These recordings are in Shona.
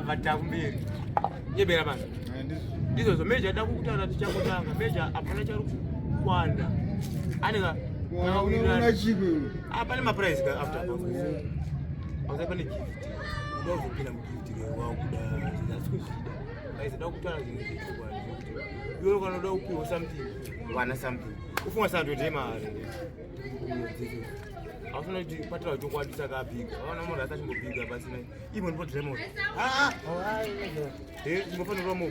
But kumberi nyebera basa ndizvozvo. Meja da kukutaura, tichangotanga meja, hapana chari kukwana aneka. Una chiko iwe. Ah, pane maprize ka after auza, pane gift uda kuzopinda mugift wakuda asi kuzvida aizada kutaura zvinhu zvechokwadi, zvekuti iwe kana uda kupiwa something, wana something, ufunga sandoti mari aufuna kuti patira chokwadi. Saka abhiga aona munhu asi achimbobhiga pasina ivo ndipo dremot imbofanirwa mo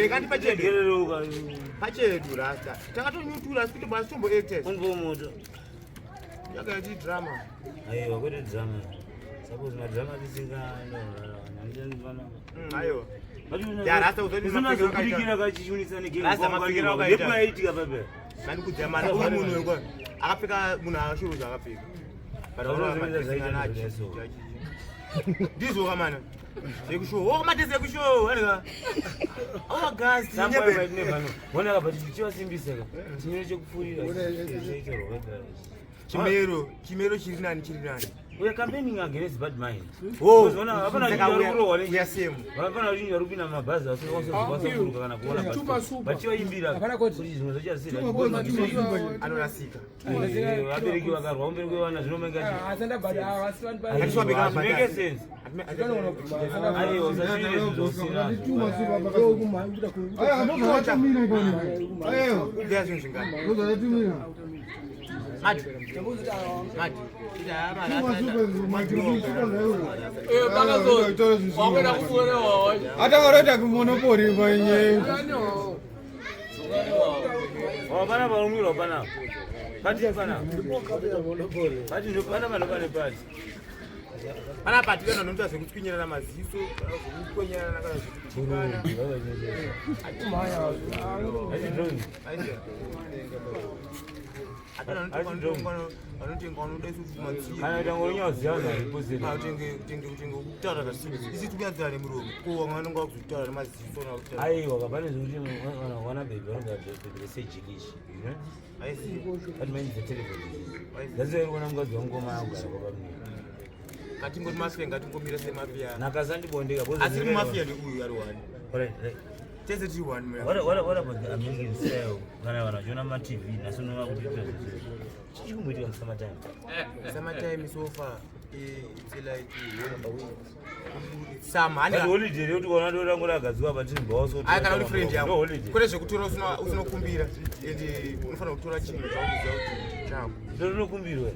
kandi pachedu pachedu rasta takatonyutura, asi kuti basi tombo actors Unvomoto. Yakaiti drama. Aiwa, kwete drama. Suppose madrama tisinga. Aiwa. Ya, rasta uzoti mapfekero akaita- Usinazobudikira kachichunisa. Rasta mapfekero akaita. Ndepwaitika pepe. Mandikudzia mari, uyu munhu wekwa akapfeka, munhu ashuruza akapfeka. But Zvazvo zvaita zvaita. Ndizvo kamana zvekushow, oh, madhesi ekushow aneka awagasi. Ona but chichivasimbisa ka chimiro chekupfurira chaita rwakagara. Chimero, chimero chiri nani, chiri nani. We are campaigning against bad mind. Oh, Because ona hapana saka chinhu vari kurohwa we are same. Hapana chinhu vari kupinda mumabhazi asikuruka kana kuona Tupa super. vachivaimbira Hapana koti. kuti zvimwe zvachasira. Anorasika. Vabereki vakarwa kumberi kwevana zvinomenga. Hatiswabika. Make sense. Aiwa, usashire zvinhu zvausina. Aya, ndozvakatumira ikoni. Aiwa. Kubvira zvinhu zvingani? Ndozvakatumira. Mati mati. Tuma super, madhiri, super zvaizvo. Wakwenda kuborewa. Atakarota kumonopoli panye. Hapana parumwirwa panapa pati panapa pati ndo pana pano pane pati. Panapa tiri vanhu vanoita zvekutswinyirana maziso kana zvekukwenyerana kana zvekutukana. Achi Hapana vanotenga vanoda isu matsiro. Kana kuti angonyauziva vanhu varipo sei. Kutenge kutaura zvasiri isi tikuyanzira nemuromo, ko vamwe vanonga vakuzotaura nemaziso kana kutaura. Aiwa, kapane zvekuti vanhu vana bhebhi vanogara bhebhi resejilishi, you know. Aisi. That means the telephone. That's why uri kuona mukadzi wangu ngoma akugara kwapamira. Ngatingoti mafia, ngatingomira semafia. Nakasandibondeka. Asiri mumafia ndeuyu ari one. Tese tiri one. What about the American style? Kana vanhu vachiona maTV nhasi unova kuti ita zvese. Chii chikumboitika musummertime? Summertime so far, it's like home away summer. But holiday rekuti ukaona doro rangu ragadzikwa patiri. Aya, kana uri friend yangu. Holiday. Kwete zvekutora usinokumbira, and unofanira kutora chinhu chaukuziva kuti chako. Doro rinokumbirwa.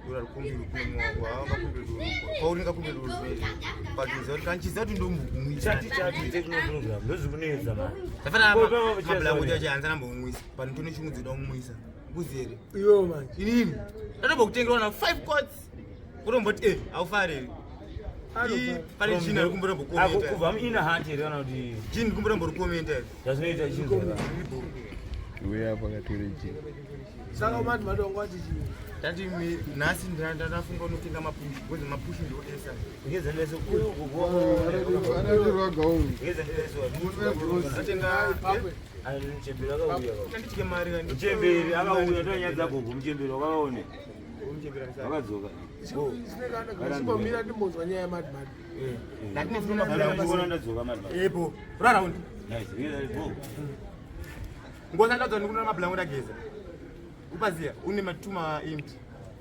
Doro rikumbirwi kune mumwe wako, haungakumbiri doro kwauri, ngakumbiri doro zvinoizvo, but uziva kuti kana chiziva kuti ndomugumwisa. Chati chati techno program ndozvikunetsa mani. Zvafanana. Ko, ipapo mablango chacho hanzi anambomwisa but nditone shungu dzoda kumwisa kuzere. Iwe manje. Inini ndatombokutengera na 5 quarts, kutomboti e haufariri pane jini ari kumborambocomenta. Kubva muina hanti here kana kuti? Jini kumboramborikomenta. Zvazvinoita chinzwa. Uye apo akatore jini. Saka mati madongo ati chii? Tati nhasi ndanafunga unotenga mapushi because mapushi ndo esa. Ngeza ndese. Anatorwa gauni. Ngeza ndese. Atenga. Muchemberi akauya. Tanditye mari kani. Muchemberi akauya tonyadza gogo, muchemberi wakaone. Wakadzoka. Chimbomira ndimbonzwa nyaya yamadi madi. Ndikuona ndadzoka mari. Epo raraundi. Nice. Ngeza go. Ngozi ndadza ndikunona mabhulango, ndageza upaziya une matuma empty,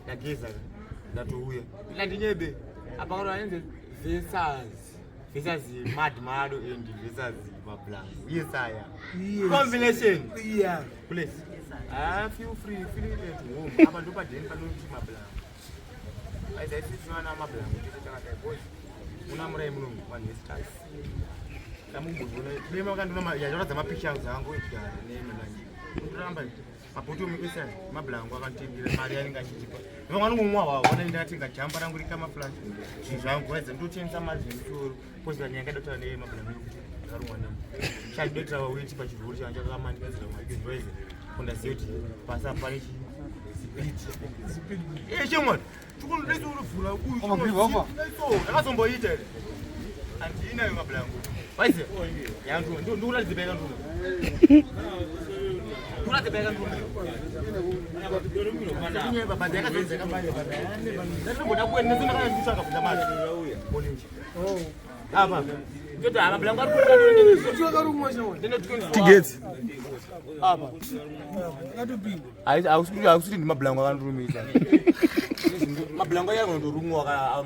ndageza ndatouya landinyebe apa kana anenze versus mad mado and versus mabhulango, yes, aya combination. Please, ah, feel free, feel at home. Apa ndo padeni panoti mabhulango aiza isi tinoana mabhulango tese takadai boys munamurai muno vanhu vestars tamumbozviona dema vakandona yacharatidza mapictures angu ekudhara nemanje ndoramba mabhotomi ese mabhulango akanditengera mari yanenge achitipa. Vamwe vanongomwa hwavo vana, ndakatenga jamba rangu recamouflage, zvinhu zvangu vaidza ndotengesa mari zvemusoro pozi nyanga ndotaura nemabhulango ekuti ndakarumwa nemo chandoitira weti pachirwuri changu chakamanikadzira maize kundaziva kuti pasa pane chipiti chemwana chikunodaisorovhura uyu ndakazomboita here handinayo mabhulango vaize ndikuratidze paika nduna. Tigetsi hausi kuti ndimabhulango akandirumisa mabhulango ayo anondorumwa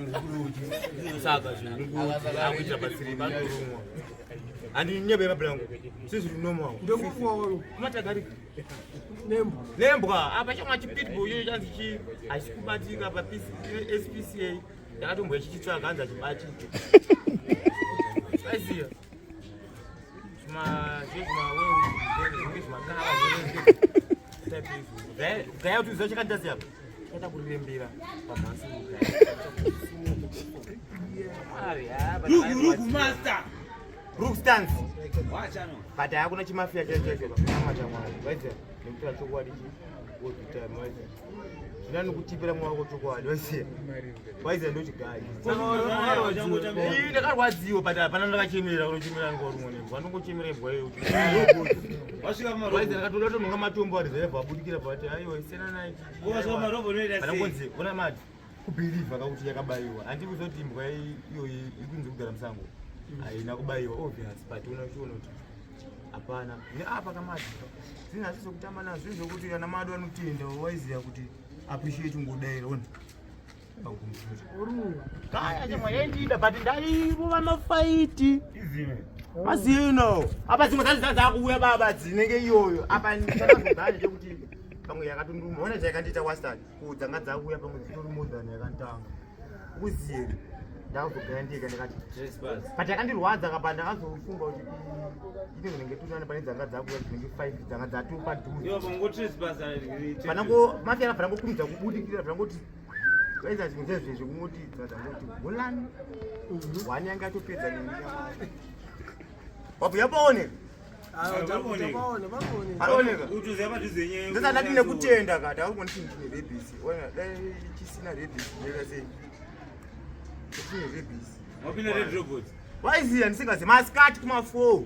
saka zvingukuita pasiripa anorumwa handinyebe mabhulango sizviri normal matagarika nembwa apa chamwa chipitbull icho chanzi chi hachisi kubatika pa SPCA ndakatomboya chichitsvaga hanzi hachibatiki aiziya gaya kuti uziva chakaita sei apa chakaita kurembera pamhasi Rugu master. Brook stance but hakuna chimafia chaicho chaicho kunamata Mwari waiziya nekutora chokwadi chi all the time waiziya zvina nekutipira mwoyo wako chokwadi waiziya waiziya ndochigayi Ii, ndakarwadziwa but hapana ndakachemerera kunochemerera ngorumwe nembwa ndongochemera imbwa iyo Wasvika waiziya pamarobo. ndakatoda tonhonga matombo arizevha abudikira but aiwa isiyana naye Wasvika pamarobo unoita sei? panangonzi ona mati kubhilivha kakuti yakabayiwa handi kuzoti imbwa iyoyi iri kunzi kugara musango haina kubayiwa obvious but unochiona kuti hapana neapa kamati zvinhu asi zvekutamba nazvo zvinhu zvekuti kana madu anotenda waiziva kuti appreciate ungodaira ona kaya chemwa yaindida but ndairova mafaiti mazino apa dzimwe dzacho dzakuuya baba dzinenge iyoyo apa ndakazogara chekuti pamwe yakatonduma ona chayakandiita wastard kudzanga dzakuuya pamwe dzitori more than yakanditanga ukuziye ndakazogara ndega ndakati but yakandirwadza kapa ndakazofunga kuti inenge ndenge tunani pane dzanga dzakuuya dzinenge 5 dzanga dzatopadhuze Iwo pango trespass. panango mafia panangokurumidza kubudikira panangoti vaisa zvinhu zvezvezvi kungoti dzangoti holani wani yanga yatopedza wabhuya paoneka paoneka Utuziva padhuze nyaya. ndosati ndati nekutenda ka tauri nditi ndine rebis ona dai chisina rebis ndoita sei chine rebis Wapinda red robot. waiziya ndisingazi masikati kuma4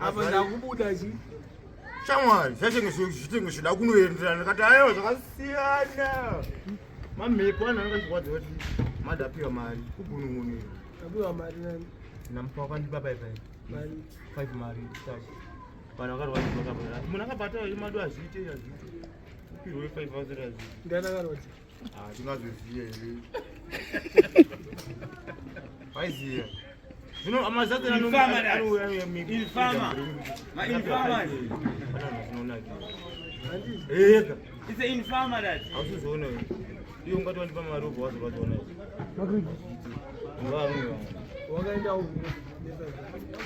Apa ndakubuda chi. shamwari zvachenge zvitenge zvida kunoenderana ndikati aiwa zvakasiyana mamhepo anhu anenge achirwadza kuti madapiwa mari kugunun'unira Tapiwa mari nani? namupa wakandipa paipai Mari. 5 mari tachi vanhu vakarwadziwa kabaa munhu akabata madu hazviite hazviite upirwe 5 hazviite Ndiani akarwadza? tingazoziya here waiziya zvino mazadzi Informer that. Informer. Ma informer. ega It's an informer that. hausizoona iwe ungati wandipa mari ubva wazorwadziona varume vangu Wakaenda uku.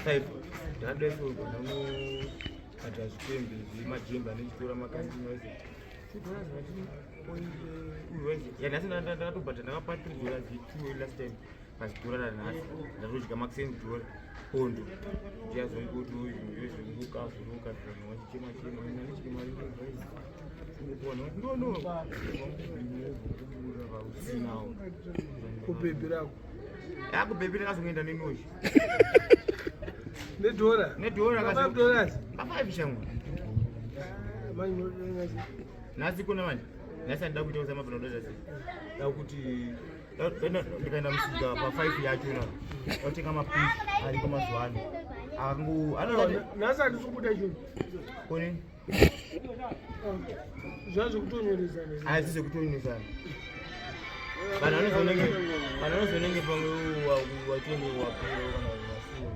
Five. Ndakadaisoga ndanobatira zvikwembe zvemajembe anechitora makandinoise yanhasi ndakatobhadhara ndakapa 3 dollars two last time pazidhora ranhasi ndatodya maxen dhora pondo ndiyazongotoyozvongokavuruka zvinhu wachichema chema nanichike mari ndono Kubhebhi rako. yakubhebhi ndakazongoenda nenoshi Nedhora. nedhora $5 dollars. pa5 shamwa Ah, manje unotenga chi? nhasi kuna manje nhasi handida kuita kusama panodoza sei da kuti ndikaenda musika pa5 yachona ndakutenga mapishi ariko mazuva ano akango Aiwa, Nhasi handisi kubuda chinhu. kone Zvazvokutonyoresana. asi zvekutonyoresana vanhu vanozonenge vanhu vanozonenge pamwe wachenge wapera kana wasiwa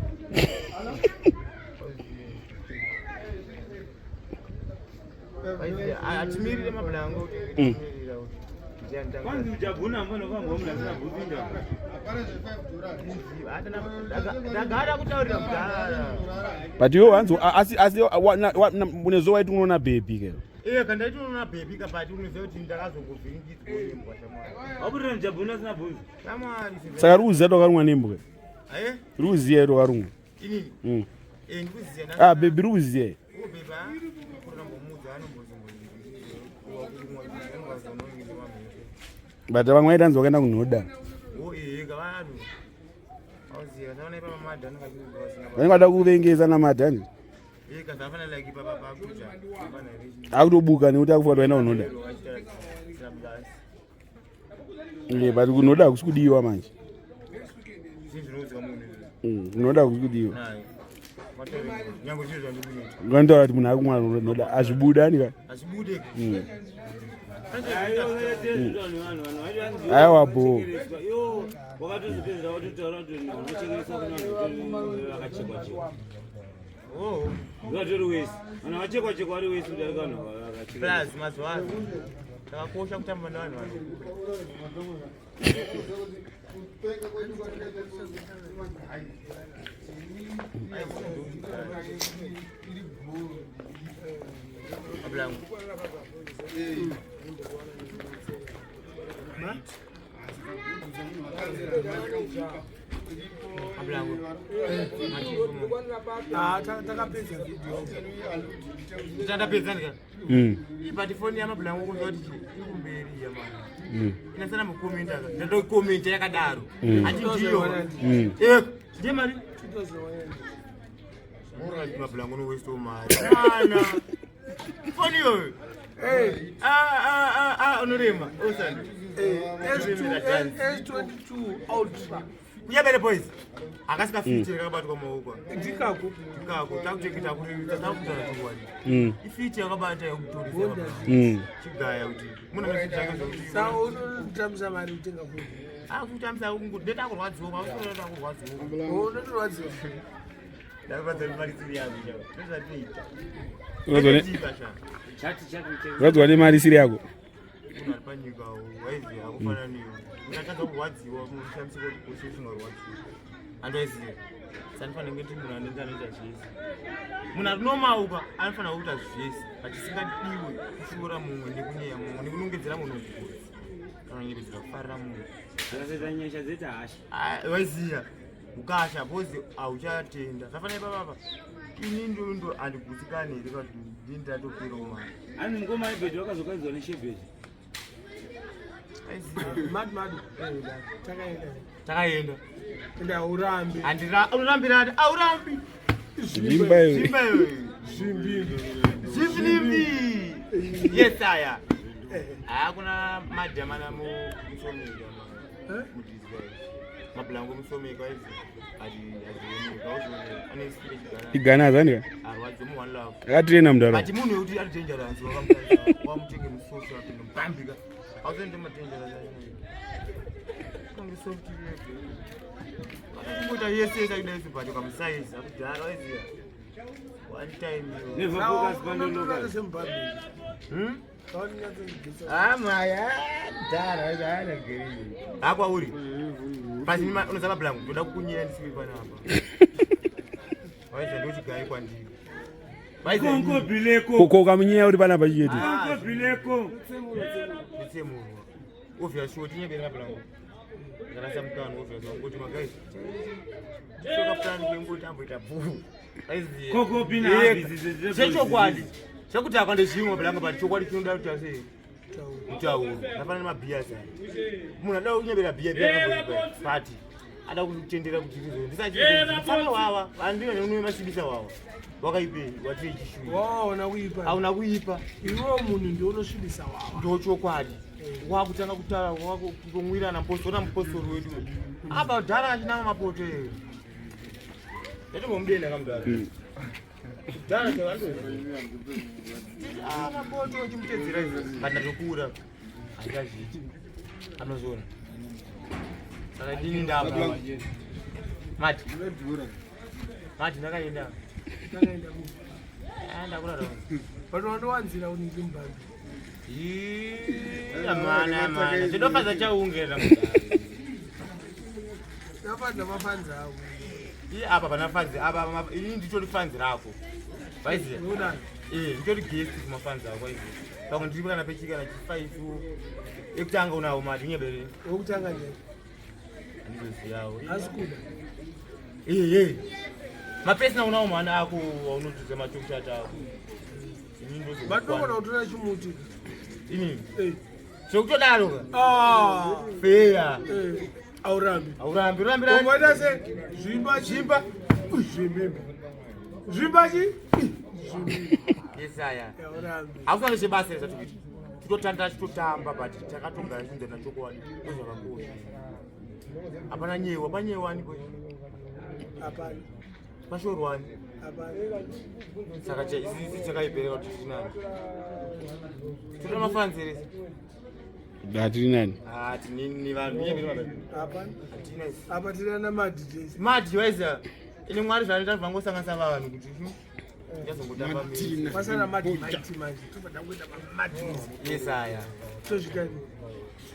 hatimirire mablango timirira kuti ndiani tanga Kwanzi ujabhuna mbona kwamba mna kupinda. ndagara kutaurira kudhara But iwe wanzi asi asi unezo waiti unoona baby ke. iye kandaiti unoona bhebhi kapati unoziva kuti ndakazongovhiringidzwa nembwa shamwari Waputira mujabhuna asina bhunzi. shamwari Saka ruziya tokarumwa nembwa. aye Ruziya tokarumwa. inini Mm. Eh, ndikuziya Ah baby ruziya. ubhebha kurambomudza anombozongowakurumwa But vamwe vaitanzi wakaenda kunhoda. o ega vanhu auziva saona ipapa madhani kachirikuwasina Vanenge vada kuvengesa namadhani. Akutobuka nekuti akufa kuti waenda kunoda. Eh, but kunoda hakusi kudiwa manje. Kunoda hakusi kudiwa. Vanotaura kuti munhu akumwa noda azvibuda anika. Aiwa bho. Wakatozopedzera watotaura kuti unochekeresa kuna vanhu vakachekwa chekwa. Vatori wese. Vanhu vachekwa chekwa vari wese kudarika vanhu vakachekwa. Plus mazuva ano takakosha kutamba nevanhu vano. Ablangu. Ablangu. Ah, takapedza video. Tandapedza ndika. But foni yamablangu kunzwa kuti iri kumberi yamana. Inasana mukomenta ka. Ndatokomenta yakadaro. Ati ndiyo. Eh, ndiye mari. 2001. Mablangu no waste mari. Mana. Foni iyoyo. Eh, Ah ah ah ah unorema. Osando. eh, S2 S22 Ultra. Kunyabere boys. Akasika fiti yakabatwa maoko. Ndikako. Ndikako takuchengeta kuti takutaura chokwadi. Ifiti yakabata yekutorisa. Chigaya kuti muna message yake zvokuti. Saka unotambisa mari kutenga foni. Akutambisa ndetakurwadziwa kwausinoda kurwadziwa. Unotorwadziwa. Ndakabata mari siri yako chava. Ndozvatinoita. Uradzwa nemari isiri yako. Munhu ari panyika waiziva akufanana newe. Ungatadza kurwadziwa mushandisiko kuti usingarwadziwa. Andoiziva. Sanifanira kuti munhu anenge anoita zvese. Munhu arinomauka anofanira kuita zvese but isingadiwe kushora mumwe nekunyeya mumwe nekunongedzera munhu ngozi. Kana kunyepedzera kufarira munhu. Zvakasaita nyasha dzoita hasha. Ah, waiziva ukasha bhozi hauchatenda zvafanira ipapapa ini ndo handigutsikani here kuti ndini ndatoperawo mari. Hanzi mukoma Ebert wakazokaidzwa neshebheti. Aiziva. Mad mad. Eh, takaenda. Takaenda. Ende haurambi. Handira unorambira ati aurambi. Zvimba iwe. Zvimba iwe. Zvimbimbi. Zvimbi. Yes aya. Hakuna madhamana mu musomeka Eh? mudizwa. Mablango musomeka aizi. Ati azioneka uzone ane spirit gana. Igana zanika. Arwadze mu one love. Akatraina mudaro. But munhu wekuti ari dangerous wakamutasa wamutenge musoso apinda mubambika. Auzoende ma dangerous. Kange soft yeke. Akakumboita yese yese akudai but ukamusaiza akudhara waiziya. One time you. Never focus pandoloka. Semubabi. Amaya dhara dhara geri. Akwa uri. Pasi nima unozaba blangu ndoda kukunyira ndisiri panapa. Waiza ndochigai kwandiri. Waiza Konko bileko. Koko ukamunyeya uri panapa chete. Konko bileko. nditsemurwa. Obvious sure tinyebera mablangu. Ndarasa mukano obvious wangoti magays. Soka plan kwengoti amboita bhuu. Waiziya. Koko pina habi. Chechokwadi. Chekuti akande chimwe blangu but chokwadi chinoda kuti ase. Mutauro. Ndafanana nemabhiya zana. Munhu ada kunyebera bhiya bhiya akamboipa. But ada kutendera kuti izvo ndisachifana wawa vandina neunwe masibisa wawa. Wakaipei watire chishuwo. Waona kuipa. Hauna kuipa. Iwe munhu ndiwe unosvibisa wawa. Ndochokwadi. Wakutanga kutaura wakutomwirana mupostori na mupostori wedu. Apa dhara achinama mapoto eyo. Ndatombomudenda kamudhara. Dhara ah mapoto achimutedzera izvo. But ndatokura. Handingazviiti. Anozviona. Saka ndini ndapa. Mati. Mati ndakaenda. Takaenda ku. Ah ndakurara. But wandowanzira kuti ndiri mubambi. Ii, amana amana. Zvinofadza chaungera mudhara. Ndafadza mafanzi ako. Iye apa pana fanzi apa ini nditori fanzi rako. Vaiziya. Unoona? Eh, nditori guest kumafanzi ako vaiziya. Pamwe ndiri kana pechika na chifaifu. Ekutanga unawo mati unyebere. Wekutanga ndiye. Handizoziyawo. Asi kuda. Eh eh. Mapesina unawo mwana ako waunotudza machokutata ako. Ini ndozo. But unogona kutora chimuti. Ini. Eh. Zvekutodaro ka. Ah. Feya. Eh. Aurambi. Aurambi, urambira. Ungoita se zvimba zvimba. Zvimbimbi. Zvimbachi? Yesaya. Urambe. Hakusana chebasa here zvatikuita. Titotanda titotamba but takatogara chinzana chokwadi ndozvakakosha. Hapana nyewa, panyewani po. Hapana. Pashorwani. Hapana. Saka isisi chakaipereka kuti tinani. Toda mafanzi here? Hatiri nani? Ah, tinini vanhu. Hapana. Hatina isi. Apa tiri ana madhi tese. Madi waiza. Ine Mwari zvanoita vangosanganisa vanhu kuti ndazongotamba miri. Pasana madhi maiti manje. Tobva tangoita madhi. Yesaya. Tosvika ni.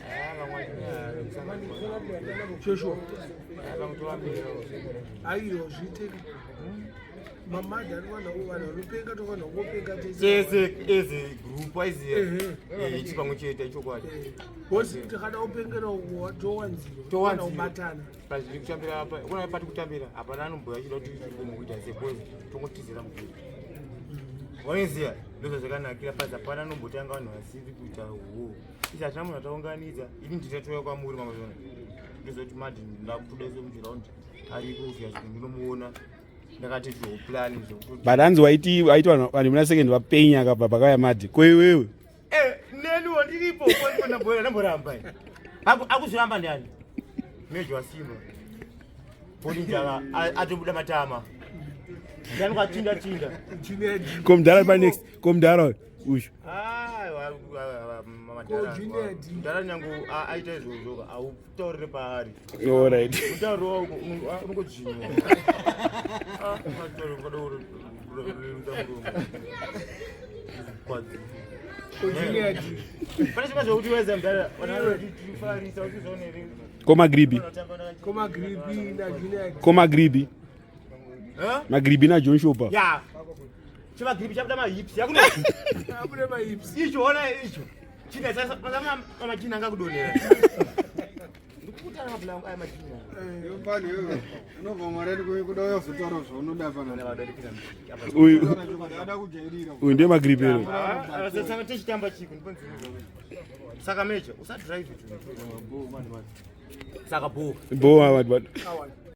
Ah, vamwe kusangana. Joshua. Vamwe tovambira. Aiwa zviiteka. Mamadhi anofanira vanhu vanopenga tofanira kungopenga tese. Tese as a group aiziya. Ehe. Eh, ichi pamwe chete ichokwadi. Bosi tikada kupengera uko towanzirwa. Towanzirwa. Kubatana. Pazviri kutambira apa, kuna pati kutambira, hapana anomboya achida kuti tikomo kuita se boys, tongotizira mugroup. Waiziya, ndozvo zvakanakira pazi hapana anombotanga vanhu vasiri kuita huwo. Isi hatina munhu ataunganidza, ini ndichatouya kwamuri mamazona. Ndozoti madhi ndakutoda semuchiraundi ariko obviously ndinomuona ndakati plan zvekuti But hanzi waiti waiti vanhu vanhu muna second vapenya akabva pakauya madhi. Ko iwewe? Eh, neniwo ndiripo ndamboramba ndamboramba. Akuzviramba ndiani? Mejo wasimba. Bolinjava atobuda matama. Ndani kwachinda chinda. Junior D. Ko mudhara pa next. Ko mudhara uyu. Ko Junior D. Mudhara nyangu aita izvozvo hautaurire paari. All right. Mutauro wako unongodzvinywa. Kwadzi. Ko Junior D. Pane zvimwe zvekuti weza mudhara vanatifarisa uchizoonere. Ko magribi. Ko magribi na Junior D. Ko magribi. Magribi na John Shopa. Ya. Chimagripi chabuda mahips yakuno. Abude mahips. Icho ona icho. China sasa machina angakudonera. Ndikukutana mabhulangu aya machina. Pano iwewe unobva mwareni kuda uyozotaura zvaunoda pana. Uyu Ada kujairira. uyu ndiye magribi ero. Saka tichitamba chiko ndiponzi. Saka meja usadrive it. Saka bo. Bo vanhu vanhu. Awa.